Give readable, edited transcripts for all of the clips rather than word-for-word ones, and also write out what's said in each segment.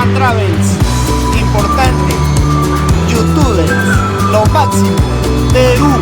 Japan Travels. Importante. Youtubers. Lo máximo. Perú.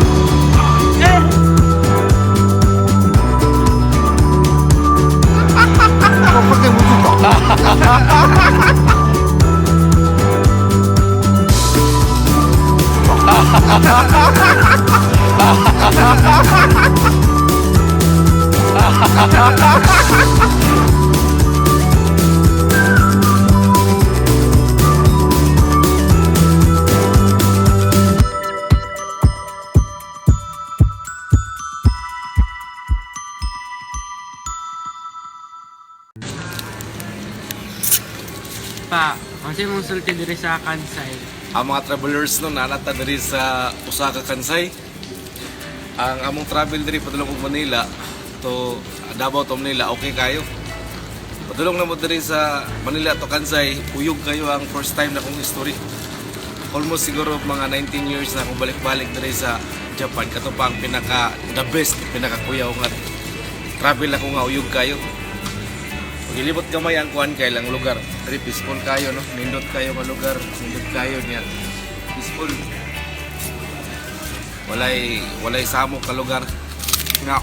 Pa, kasi mong sulti diri sa Kansai. Ang mga travelers no nanata diri sa Osaka, Kansai. Ang among travel diri padulong og Manila to Davao to Manila, okay kayo. Padulong na mo diri sa Manila to Kansai, uyog kayo ang first time na kong history. Almost siguro mga 19 years na akong balik-balik diri sa Japan. Kato pa ang pinaka the best, pinaka kuyaw nga travel ako nga uyog kayo. Pagilibot gamay ang kuan kay lang lugar. Diri peaceful kayo no. Nindot kayo nga lugar, nindot kayo niya. Peaceful. Walay samok ka lugar. Nga.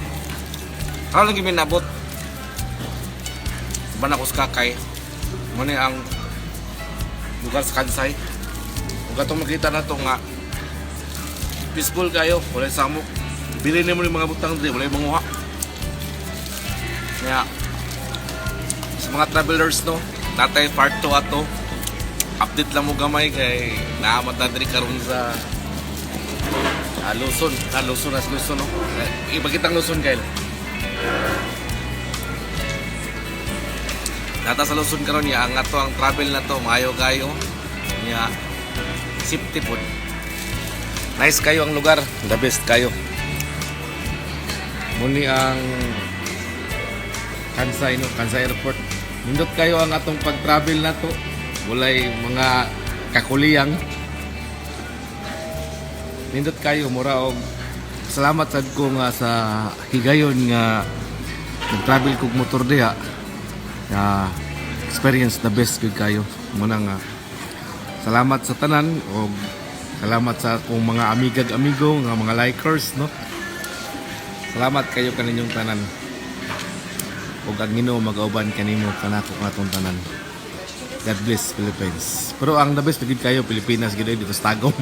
Karon lang minabot. Uban ako sa Kakay. Muna ang lugar sa Kansai. Ug atong makita na to nga peaceful kayo, walay samok. Bili nimo yung mga butang diri, walay manguha. Kaya sa mga travelers no, natay part 2 ato. Update lang mo gamay kay naamat na diri karon sa Luzon, Luzon as Luzon no. Eh, ipakita ang Luzon kay. Nata sa Luzon karon niya ang ato ang travel na to maayo kayo. Niya safety pod. Nice kayo ang lugar, the best kayo. Muni ang Kansai no, Kansai Airport. Nindot kayo ang atong pag-travel na to. Walay mga kakuliyang. Nindot kayo mura og salamat sad ko nga sa higayon nga nag-travel kog motor diha. Nga experience the best gyud kayo. Muna nga salamat sa tanan og salamat sa akong mga amigag amigo nga mga likers no. Salamat kayo kaninyong tanan ug ang Ginoo magauban kanimo kanako katong tanan. God bless Philippines. Pero ang the best gid kayo Pilipinas gid dito sa Tagum.